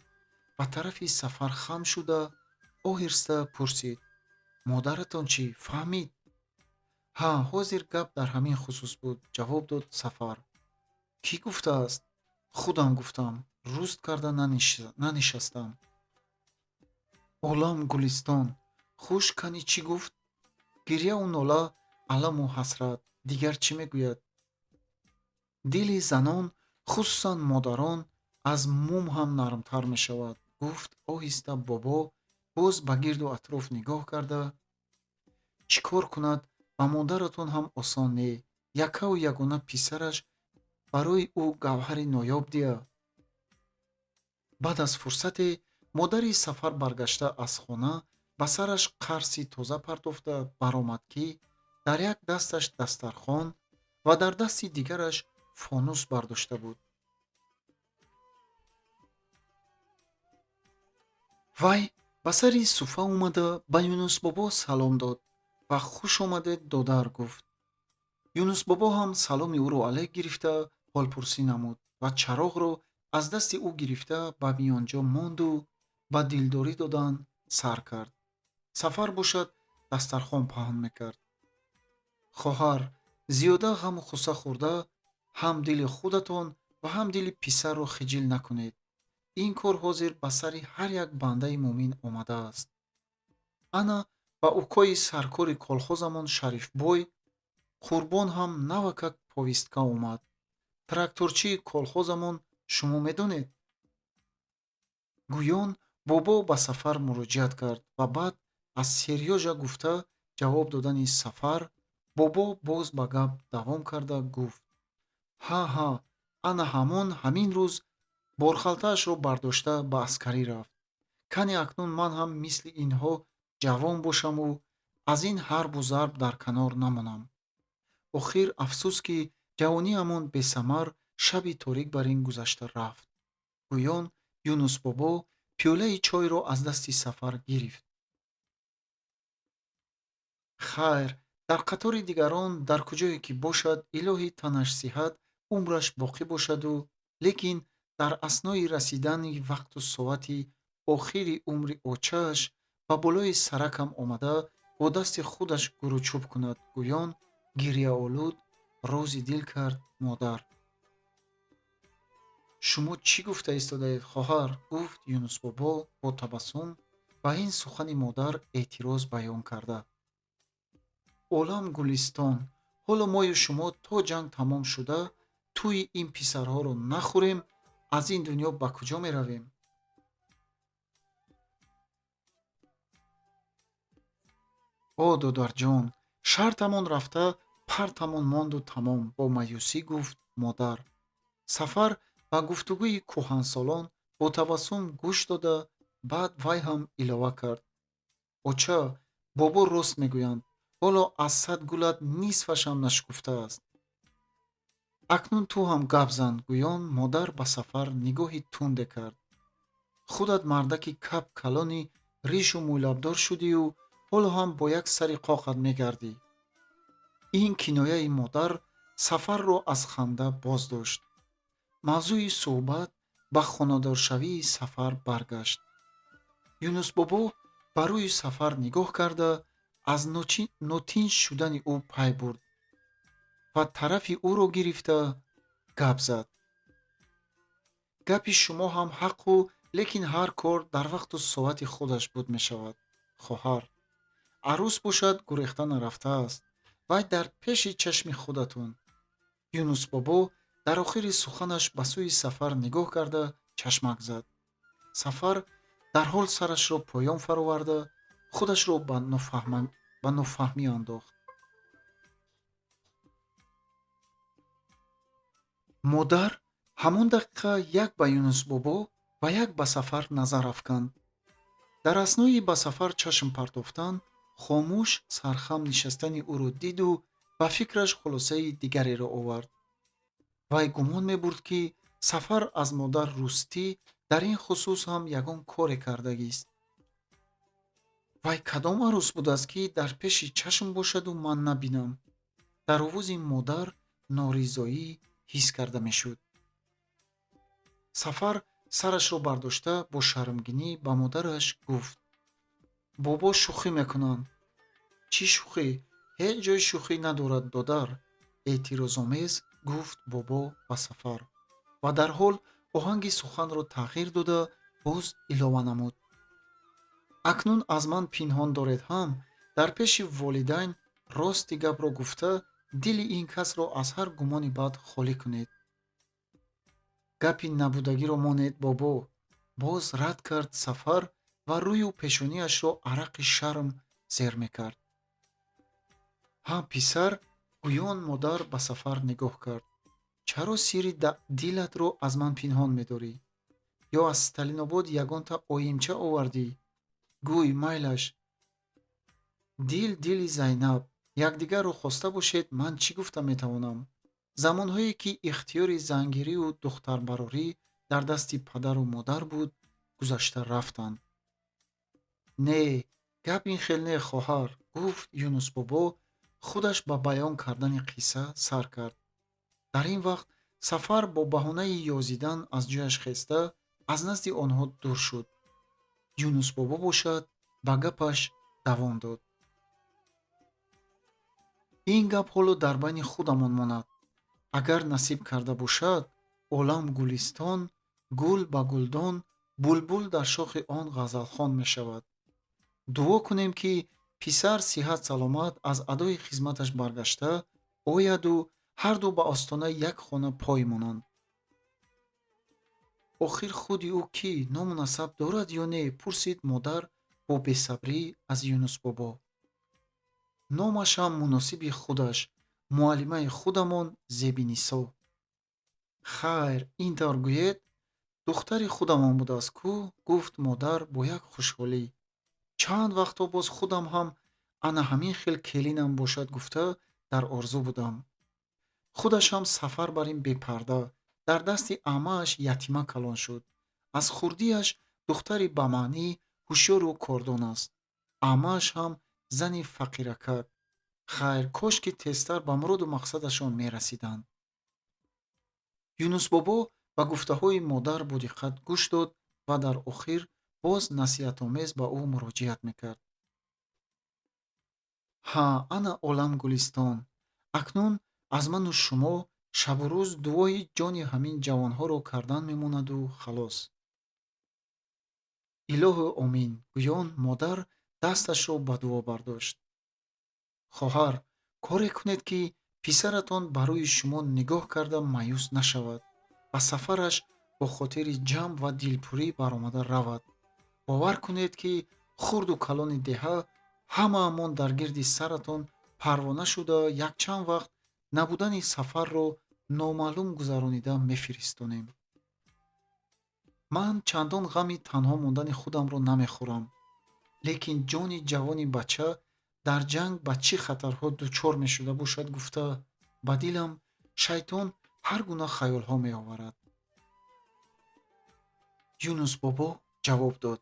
ба тарафи Сафар хам шуда оҳиста пурсид: модаратон чӣ, фаҳмид? Ҳа, ҳозир гап дар ҳамин хусус буд, ҷавоб дод Сафар. Кӣ гуфтааст? Худам гуфтам, руст карда нанишастам. Олам гулистон. Хуш, кани чӣ гуфт? Гирьяву нола, аламу ҳасрат, дигар чӣ мегӯяд? Дили занон, хусусан модарон, аз мум ҳам нармтар мешавад, гуфт оҳиста бобо, боз ба гирду атроф нигоҳ карда. Чӣ кор кунад, ба модаратон ҳам осон не. Яккаву ягона писараш барои ӯ гавҳари ноёб дия. Баъд аз фурсате модари Сафар баргашта аз хона ба сараш қарси тоза партофта баромад, ки дар як дасташ дастархон ва дар дасти дигараш фонус бардошта буд. Вай ба сари суфа омада ба Юнусбобо салом дод ва хуш омадед, додар, гуфт. Юнусбобо ҳам саломи ӯро алайк гирифта ҳолпурсӣ намуд ва чароғро аз дасти ӯ гирифта ба миёнҷо монду ба дилдорӣ додан сар кард. Сафар бошад дастархон паҳн мекард. Хоҳар, зиёда ғаму ғусса хӯрда ҳам дили худатон ва ҳам дили писарро хиҷил накунед. Ин кор ҳозир ба сари ҳар як бандаи мӯмин омадааст. Ана ба укои саркори колхозамон Шарифбой Қурбон ҳам навакак повестка омад. Тракторчии колхозамон шумо медонед? Гӯён бобо ба Сафар муроҷиат кард ва баъд аз Серёжа гуфта ҷавоб додани Сафар бобо боз ба гап давом карда гуфт: ҳа, ҳа, ана ҳамон ҳамин рӯз борхалтаашро бардошта ба аскарӣ рафт. Кани акнун ман ҳам мисли инҳо ҷавон бошаму аз ин ҳарбу зарб дар канор намонам. Охир афсӯс, ки ҷавониамон бесамар шаби торик бар ин гузашта рафт. Гӯён Юнусбобо пиёлаи чойро аз дасти Сафар гирифт. Хайр, дар қатори дигарон дар куҷое ки бошад, илоҳӣ танаш сиҳат, умраш боқӣ бошаду, лекин дар аснои расидани вақту соати охири умри очааш ба болои саракам омада бо дасти худаш гуручӯб кунад, гӯён гирьяолуд рози дил кард модар. Шумо чӣ гуфта истодаед, хоҳар? Гуфт Юнусбобо бо табассум ба ин сухани модар эътироз баён карда. Олам гулистон, ҳоло мою шумо то ҷанг тамом шуда тӯи ин писарҳоро нахӯрем, аз ин дунё ба куҷо меравем? О, додарҷон, шартамон рафта партамон монду тамом, бо маъюсӣ гуфт модар. Сафар ба гуфтугӯи кӯҳансолон бо табассум гӯш дода, баъд вай ҳам илова кард: оча, бобо рост мегӯянд, ҳоло аз 100 гулат нисфашам нашукуфтааст. Акнун ту ҳам гап зан, гӯён модар ба Сафар нигоҳи тунде кард. Худат мардаки кап калони ришу мӯйлабдор шудию ҳоло ҳам бо як сари қоқат мегардӣ. Ин кинояи модар Сафарро аз ханда боз дошт. Мавзӯи суҳбат ба хонадоршавии Сафар баргашт. Юнусбобо ба рӯи Сафар нигоҳ карда аз нотинҷ шудани ӯ пай бурд ва тарафи ӯро гирифта гап зад. Гапи шумо ҳам ҳаққу, лекин ҳар кор дар вақту соати худаш буд мешавад, хоҳар. Арӯс бошад гурехта нарафтааст, вай дар пеши чашми худатон. Юнусбобо дар охири суханаш ба сӯи Сафар нигоҳ карда чашмак зад. Сафар дарҳол сарашро поён фароварда худашро ба нофаҳмӣ андохт. Модар ҳамон дақиқа як ба Юнусбобо ва як ба Сафар назар афканд. Дар аснои ба Сафар чашм партофтан хомӯш сархам нишастани ӯро диду ба фикраш хулосаи дигареро овард. Вай гумон мебурд, ки Сафар аз модар рӯстӣ дар ин хусус ҳам ягон коре кардагист. Вай кадом арӯс будааст, ки дар пеши чашм бошаду ман набинам? Дар овози модар норизоӣ ҳис карда мешуд. Сафар сарашро бардошта, бо шармгинӣ ба модараш гуфт: «Бобо шӯхӣ мекунанд». «Чӣ шӯхӣ? Ҳеҷ ҷои шӯхӣ надорад, додар», эътирозомез гуфт бобо ба Сафар ва дарҳол оҳанги суханро тағйир дода, боз илова намуд: «Акнун аз ман пинҳон доред ҳам, дар пеши волидайн рости гапро гуфта, дили ин касро аз ҳар гумони бад холӣ кунед». «Гапи набудагиро монед, бобо», боз рад кард Сафар ва рӯю пешониашро арақи шарм зер мекард. «Ҳа, писар», гӯён модар ба Сафар нигоҳ кард, «чаро сирри дилатро аз ман пинҳон медорӣ? Ё аз Сталинобод ягонта оимча овардӣ? Гӯй, майлаш. Дил дили Зайнаб, якдигарро хоста бошед, ман чӣ гуфта метавонам? Замонҳое ки ихтиёри зангирию духтарбарорӣ дар дасти падару модар буд, гузашта рафтанд». «Не, гап ин хел не, хоҳар», гуфт Юнусбобо, худаш ба баён кардани қисса сар кард. Дар ин вақт Сафар бо баҳонаи ёзидан аз ҷояш хеста, аз назди онҳо дур шуд. Юнусбобо бошад, ба гапаш давом дод: «Ин гап ҳоло дар байни худамон монад. Агар насиб карда бошад, олам гулистон, гул ба гулдон, булбул дар шохи он ғазалхон мешавад. Дуо кунем, ки писар сиҳат саломат аз адои хизматаш баргашта ояду ҳарду ба остонаи як хона пой монанд». «Охир худи ӯ кӣ, ному насаб дорад ё не?» пурсид модар бо бесабрӣ аз Юнусбобо. «Номашам муносиби худаш, муаллимаи худамон Зебинисо». «Хайр, ин тавр гӯед, духтари худамон будааст ку», гуфт модар бо як хушҳолӣ. «Чанд вақтҳо боз худам ҳам ана ҳамин хел келинам бошад гуфта дар орзу будам. Худаш ҳам Сафар бар ин бепарда, дар дасти аммааш ятима калон шуд. Аз хурдиаш духтари бамаънӣ, ҳушёру кордон аст. Аммааш ҳам зани фақиракак. Хайр, кош ки тезтар ба муроду мақсадашон мерасиданд». Юнусбобо ба гуфтаҳои модар бодиққат гӯш дод ва дар охир боз насиҳатомез ба ӯ муроҷиат мекард: «Ҳа, ана олам гулистон. Акнун аз ману шумо шабу рӯз дуои ҷони ҳамин ҷавонҳоро кардан мемонаду халос». «Илоҳу омин», гӯён модар дасташро ба дуо бардошт. «Хоҳар, коре кунед, ки писаратон ба рӯи шумо нигоҳ карда маъюс нашавад, ба сафараш бо хотири ҷамъ ва дилпурӣ баромада равад. Бовар кунед, ки хурду калони деҳа ҳамаамон дар гирди саратон парвона шуда, якчанд вақт набудани Сафарро номаълум гузаронида мефиристонем. Ман чандон ғами танҳо мондани худамро намехӯрам, лекин ҷони ҷавони бача дар ҷанг ба чӣ хатарҳо дучор мешуда бошад гуфта, ба дилам шайтон ҳар гуна хаёлҳо меоварад». Юнусбобо ҷавоб дод: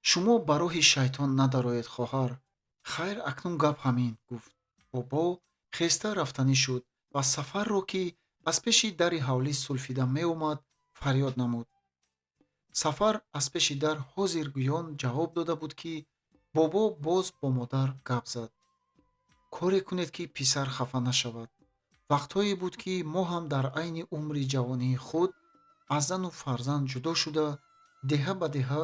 «Шумо ба роҳи шайтон надароед, хоҳар. Хайр, акнун гап ҳамин», гуфт бобо, хеста рафтанӣ шуд ва Сафарро, ки аз пеши дари ҳавлӣ сулфида меомад, фарёд намуд. Сафар аз пеши дар ҳозир гӯён ҷавоб дода буд, ки бобо боз бо модар гап зад: «Коре кунед, ки писар хафа нашавад. Вақтҳое буд, ки мо ҳам дар айни умри ҷавонии худ аз зану фарзанд ҷудо шуда, деҳа ба деҳа,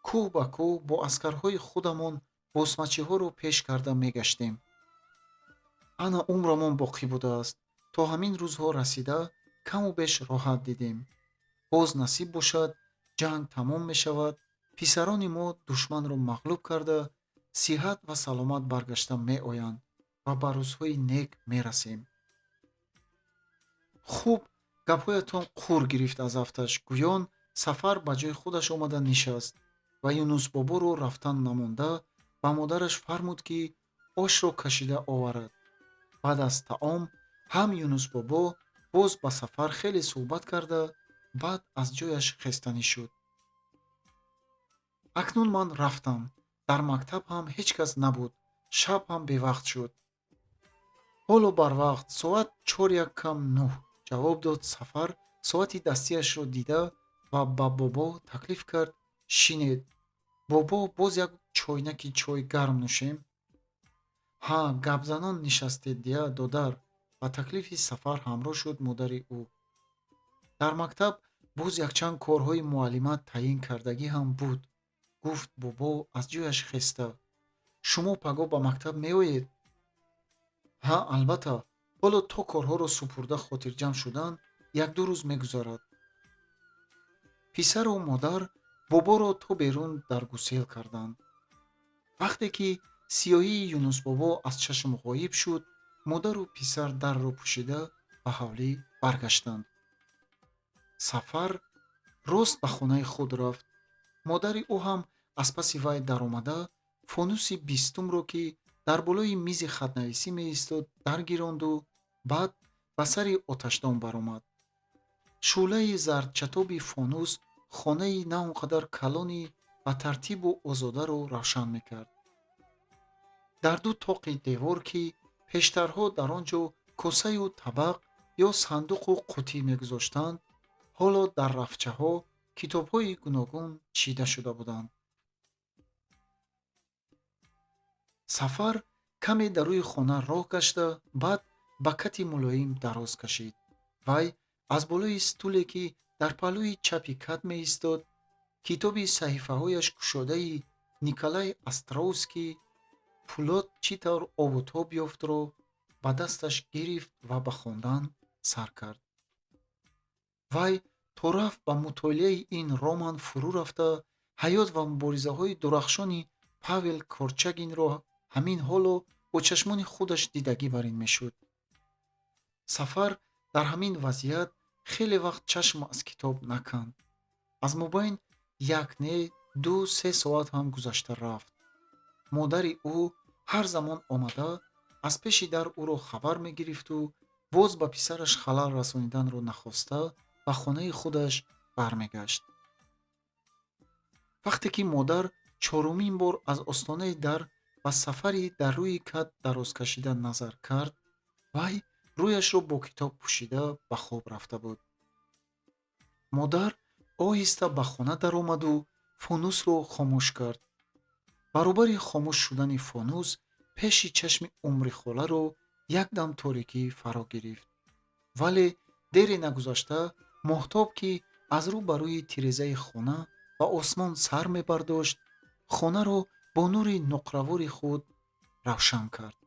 кӯҳ ба кӯҳ бо аскарҳои худамон босмачиҳоро пеш карда мегаштем. Ана умрамон боқӣ будааст, то ҳамин рӯзҳо расида, каму беш роҳат дидем. Боз насиб бошад, ҷанг тамом мешавад, писарони мо душманро мағлуб карда, сиҳат ва саломат баргашта меоянд ва ба рӯзҳои нек мерасем». «Хуб, гапҳоятон қур гирифт аз афташ», гӯён Сафар ба ҷои худаш омада нишаст ва Юнусбоборо рафтан намонда, ба модараш фармуд, ки ошро кашида оварад. Баъд аз таом ҳам Юнусбобо боз ба Сафар хеле суҳбат карда, баъд аз ҷояш хестанӣ шуд. «Акнун ман рафтам. Дар мактаб ҳам ҳеҷ кас набуд, шаб ҳам бевақт шуд. Ҳоло барвақт, соат 3:50, ҷавоб дод Сафар, соати дастиашро дида ва ба бобо таклиф кард: шинед, бобо, боз як чойнаки чой гарм нӯшем. Ҳа, гапзанон нишастед дия, додар, ба таклифи Сафар ҳамроҳ шуд модари ӯ. Дар мактаб боз якчанд корҳои муаллима таъйин кардагӣ ҳам буд, гуфт бобо аз ҷояш хеста. Шумо пагоҳ ба мактаб меоед? Ҳа, албатта, ҳоло то корҳоро супурда хотирҷамъ шудан як-ду рӯз мегузарад. Писару модар боборо то берун даргусел карданд. Вақте ки сиёҳии Юнусбобо аз чашм ғоиб шуд, модару писар дарро пӯшида ба ҳавлӣ баргаштанд. Сафар рост ба хонаи худ рафт. Модари ӯ ҳам аз паси вай даромада, фонуси бистумро, ки дар болои мизи хатнависӣ меистод, даргиронду баъд ба сари оташдон баромад. Шӯълаи зардчатоби фонус хонаи на он қадар калони ба тартибу озодаро равшан мекард. Дар ду тоқи девор, ки пештарҳо дар он ҷо косаю табақ ё сандуқу қутӣ мегузоштанд, ҳоло дар рафчаҳо китобҳои гуногун чида шуда буданд. Сафар каме дар рӯи хона роҳ гашта, баъд ба кати мулоим дароз кашид. Вай аз болои стуле, ки дар паҳлӯи чапи кат меистод, китоби саҳифаҳояш кушодаи Николай Островский «Пулод чӣ тавр обу тоб ёфт»-ро ба дасташ гирифт ва ба хондан сар кард. Вай то рафт ба мутолиаи ин роман фурӯ рафта, ҳаёт ва муборизаҳои дурахшони Павел Корчагинро ҳамин ҳоло бо чашмони худаш дидагӣ бар ин мешуд. Сафар дар ҳамин вазъият хеле вақт чашм аз китоб наканд. Аз мобайн як не, 2-3 соат ҳам гузашта рафт. Модари ӯ ҳар замон омада, аз пеши дар ӯро хабар мегирифту боз ба писараш халал расониданро нахоста, ба хонаи худаш бармегашт. Вақте ки модар чорумин бор аз остонаи дар ба Сафари дар рӯи кат дарозкашида назар кард, вай рӯяшро бо китоб пӯшида ба хоб рафта буд. Модар оҳиста ба хона даромаду фонусро хомӯш кард. Баробари хомӯш шудани фонус пеши чашми Умрихоларо якдам торикӣ фаро гирифт. Вале дере нагузашта моҳтоб, ки аз рӯ ба рӯи тирезаи хона ба осмон сар мебардошт, хонаро бо нури нуқравори худ равшан кард.